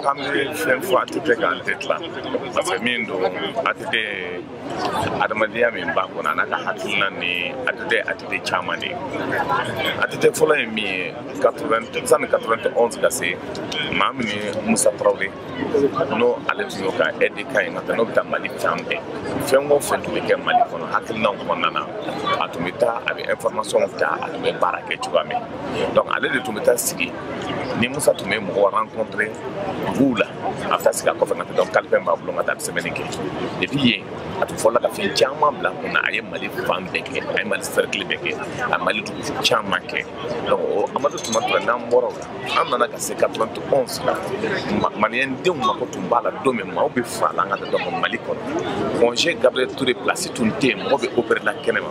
An bɛ fɛn fɔ ATT kan, an tɛ tila, parce que min don, ATT adamadenya min b'a kɔnɔ, a n'a ka hakilina ni ATT, ATT caman de ye. ATT fɔlɔ ye min ye, 80, sani 91 ka se, maa min ye Musa Tarawele, n'o ale tun y'o ka aide kan ye ka taa, n'o bɛ taa Mali fan bɛɛ, fɛn o fɛn tun bɛ kɛ Mali kɔnɔ hakilinaw kɔnɔna na, a tun bɛ taa, a bɛ information ta, a tun bɛ baara kɛ cogoya min. Donc ale de tun bɛ taa sigi ni Musa tun bɛ mɔgɔ rencontrer duguw la, a bɛ taa sigi a kɔfɛ ka taa. Donc calepin b'a bolo ka taa, a bɛ sɛbɛnni kɛ. Et puis yen, a tun fɔlɔla ka fɛn caman bila kun na. A ye Mali fan bɛɛ kɛ, a ye Mali cercle bɛɛ kɛ, a Mali dugu caman kɛ. Donc o Amadu Tumani Ture, n'an bɔra o la, an nana ka se 91 la, maliyɛndenw mako tun b'a la don min, maaw bɛ fara la an ka taa. Donc Mali kɔnɔ, Point G, Gabriel Touré, place tun tɛ yen, mɔgɔ bɛ opérer la kɛnɛma.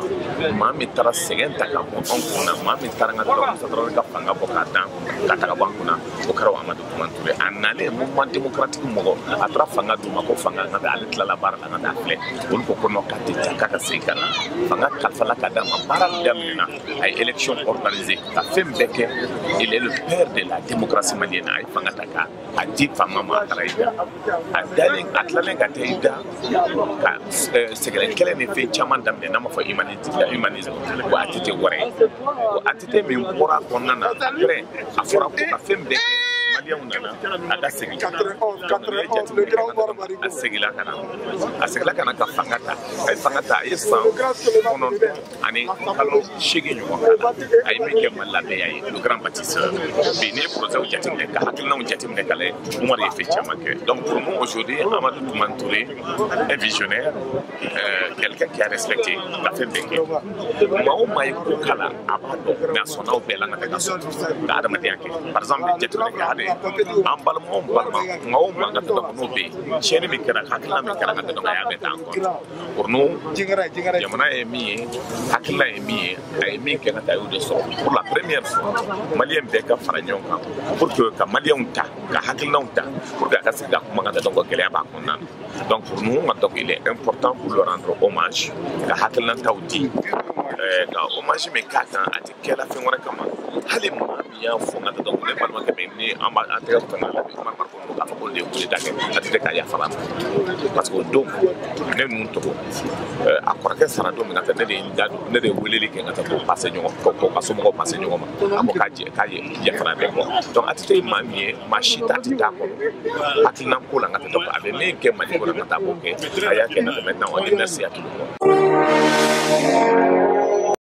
Maa min taara sɛgɛn ta ka bɔ anw kunna, maa min taara n ka taa Musa Tarawele ka fanga bɔ k'a dan ka taga bɔ an kunna, o kɛra Amadu Tumani Ture. A nalen Mouvement démocratique mɔgɔ, a taara fanga d'u ma ko fanga n ka taa. Ale tilala baara la, n ka taa filɛ, olu ko ko non, k'a tɛ taa, k'a ka segin ka na. Fanga kalifala ka d'a ma, baara daminɛna, a ye élection organisée ka fɛn bɛɛ kɛ. Il est le père de la démocratie malienne. A ye fanga ta ka a di faama ma, a taara i da. A dalen, a tilalen ka taa i da ka sɛgɛrɛ kɛlɛ ni fɛn caman daminɛ, n'a ma fɔ humanisme, o ATT wɛrɛ ye. O ATT min bɔra a kɔnɔna na, après a fɔra ko ka fɛn bɛɛ kɛ, maliyɛnw nana a ka segin. 91, le grand A seginna ka na, a seginna ka na ka fanga ta. A ye fanga ta, a ye san 9 ani kalo 8 ɲɔgɔn k'a la. A ye min kɛ Mali la, bɛɛ y'a ye, le grand bâtisseur. Bi n'i ye projet jateminɛ, ka hakilinaw jateminɛ ka lajɛ, Umaru ye fɛn caman kɛ. Donc pour nous aujourd'hui, Amadou Toumani Touré est visionnaire, quelqu'un qui a respecté ka fɛn bɛɛ kɛ. Maa o maa ye ko k'a la, a b'a dɔn, mais a sɔnna o bɛɛ la ka taa ka sɔn ka adamadenya kɛ. Par exemple, jateminɛ kɛ, hali an balima o balima, maa o maa ka taa n'o bɛ yen, tiɲɛni min kɛra, hakilina min kɛra ka taa, a y'a bɛɛ ta en compte. Pour nous, jamana ye min ye, hakilina ye min ye, a ye min kɛ ka taa, y'o de sɔrɔ. Pour la première fois, maliyɛn bɛɛ ka fara ɲɔgɔn kan pour que ka maliyɛnw ta, ka hakilinaw ta pour que a ka se ka kuma ka taa. Donc gɛlɛya b'a kɔnɔna na. Donc pour nous, donc il est important pour leur rendre hommage, ka hakilinataw di, ka hommage min k'a kan, a tɛ kɛla fɛn wɛrɛ kama. Hali maa min y'a fɔ n ka taa, donc ne balimakɛ min ni an b'a an tɛgɛ fɛn la bi, Umar Mariko, k'a fɔ ko de ye coup d'état kɛ, a tɛ k'a yafara ma, parce que o don ne ninnu tɔgɔ, a kɔrɔkɛ sara don min ka taa, ne de ye n da, ne de ye weleli kɛ n ka taa k'o passe ɲɔgɔn, k'o ka somɔgɔw passe ɲɔgɔn ma. A ko k'a jɛ, k'a ye yafara bɛɛ kɔ. Donc a tɛ maa min ye, maa si ta tɛ t'a kɔnɔ hakilina ko la n ka taa. Donc a bɛ min kɛ Mali ko la, n ka taa, a b'o kɛ, a y'a kɛ. Ka tɛmɛ maintenant, on dit merci à tout le monde.